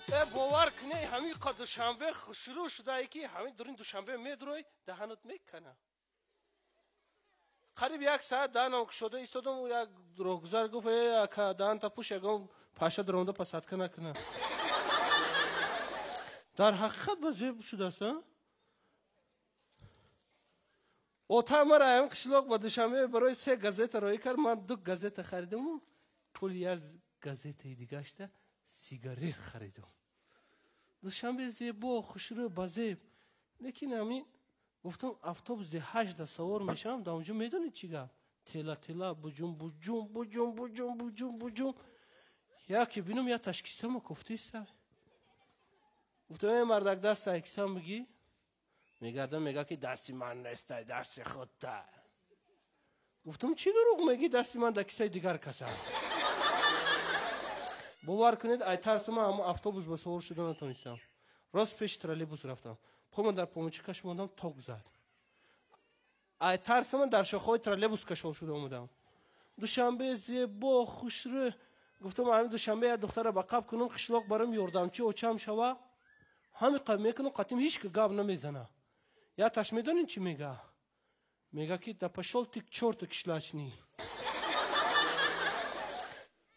Бовар кунед, ҳамин қа Душанбе шурӯъ шудае, ки ҳамин дурин Душанбе медурой, даҳанат мекана. Қариб як саат даҳанам кушода истодам, як роҳгузар гуфт: «Э, ака, даҳанта пӯш, ягон паша даромада посадка накуна». Дар ҳақиқат ба зеб шудааст, а? Ота мара ҳамин қишлоқ ба Душанбе барои се газета роҳӣ кард, ман ду газета харидаму пули як газетаи дигашта сигарет харидам. Душанбе зебо, хушрӯ, ба зеб, лекин ҳамин гуфтам, автобуси 8-да савор мешавам, дар онҷо медонед чӣ гап? Тела тела, буҷум буҷум, буҷум буҷум, буҷум буҷум. Яке бинам, я ташкисама кофтаиста. Гуфтам: «Э, мардак, даста кисам бигӣ». Мегардам, мега ки дасти ман нестай, дасти худта. Гуфтам: «Чӣ дурӯғ мегӣ, дасти ман дар кисаи дигар каса». Бовар кунед, ай тарси ман ҳамон автобус ба савор шуда натонистам. Рост пеши троллейбус рафтам, пома дар помоча кашмондам, ток зад. Ай тарси ман дар шохаҳои троллейбус кашол шуда омадам. Душанбе зебо, хушрӯ. Гуфтам, ҳамин Душанбе як духтара ба қаб кунам, қишлоқ барам ёрдамчи очам шава. Ҳамин қаб мекунам, қатим ҳеч ки гап намезана. Я таш медонед чӣ мега? Мега ки: «Да пошёл ты к чёрту кишлачный».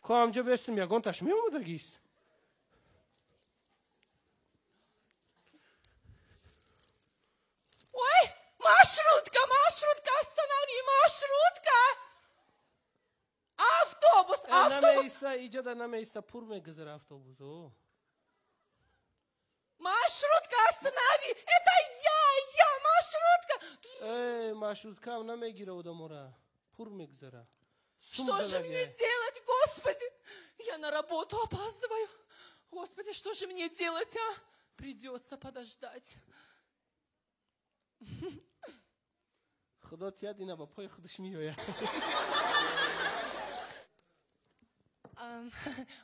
Ко ҳамҷо бестим, ягон таш меомадагист. Ой, маршрутка, маршрутка, останови, маршрутка! Автобус, автобус! Намеиста, иҷода намеиста, пур мегузара автобус. О. Маршрутка, останови! Это я, маршрутка! Э, маршруткаам намегира одамора, пур мегузара. Что же мне делать, господи? Я на работу опаздываю. Господи, что же мне делать, а? Придется подождать. Худо тият, ина ба пои худаш меояд.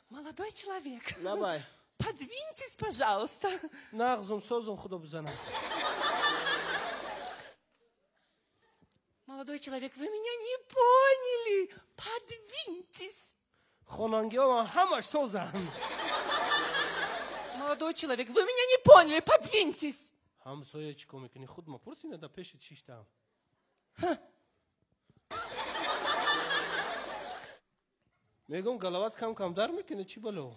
Молодой человек. Лабай. Подвиньтесь, пожалуйста. Нағзум, созум, худо бизанам. Молодой человек, вы меня не поняли. Подвиньтесь. Хонангиҳо ҳамаш созанд. Молодой человек, вы меня не поняли. Подвиньтесь. Ҳамсоя, чӣ кор мекунӣ? Худ ма пурсина, да пеши чиштам. Мегум, галават кам кам дар мекунӣ, чӣ бало?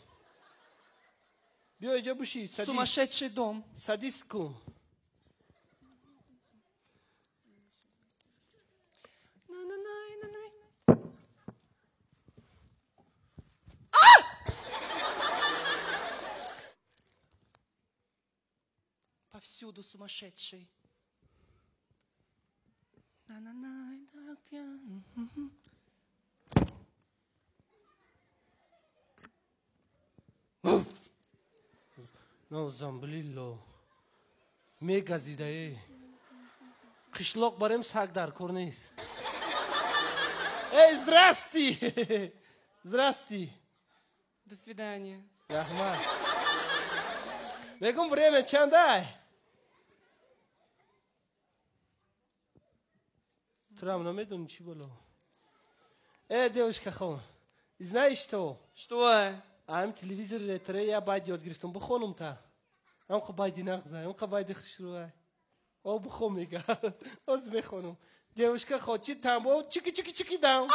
Биё иҷа буши. Сумасшедший дом. Садись кун. На-на-най, на-най. А! Повсюду сумасшедший. На-на-най, так я. Мгм. Нозамблилло, мегазидае. Қишлоқ барем, саг дар кор нест. Эй, здрасти, здрасти. До свидания. Раҳмат. Мегум, время чандай? Турам намедони, чӣ бало? Э, девушка хон, знаешь что? Что? Ам телевизор ретре я байд ёд гирифтам, бихонум та. Амқа байди нағзай, амқа байди хушрӯай. О, бихон, мега. Оз мехонум. Девушка хо, чи тамбо, чики чики чики дам.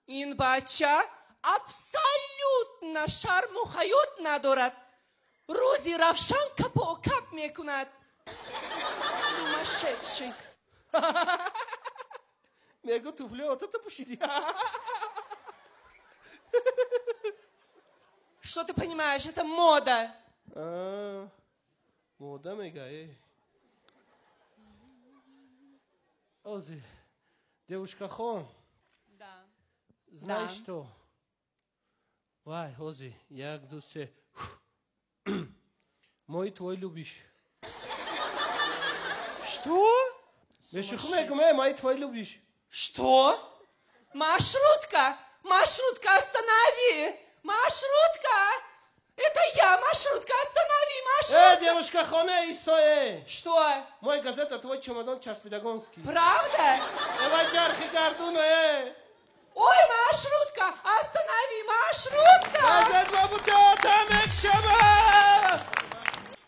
Ин бача абсолютно шарму ҳаёт надорад. Рӯзи равшан капокап мекунад. Сумасшедший. Мегу, туфли отата пӯшиди. Что ты понимаешь? Это мода. А, мода мега, э. Ози, девушка хон. Да. Знаешь Да. что? Вай, ози, як, ду, се. Мой твой любишь. Что? Мешуху мегум, э, мой твой любишь. Что? Маршрутка! Маршрутка, останови! Маршрутка! Это я, маршрутка, останови, маршрутка! Э, девушка хон, э, исто, э. Что? Мой газета, твой чемодан часпидагонский. Правда? Э, вай, чархи гардуна, э. Ой, маршрутка, останови, маршрутка!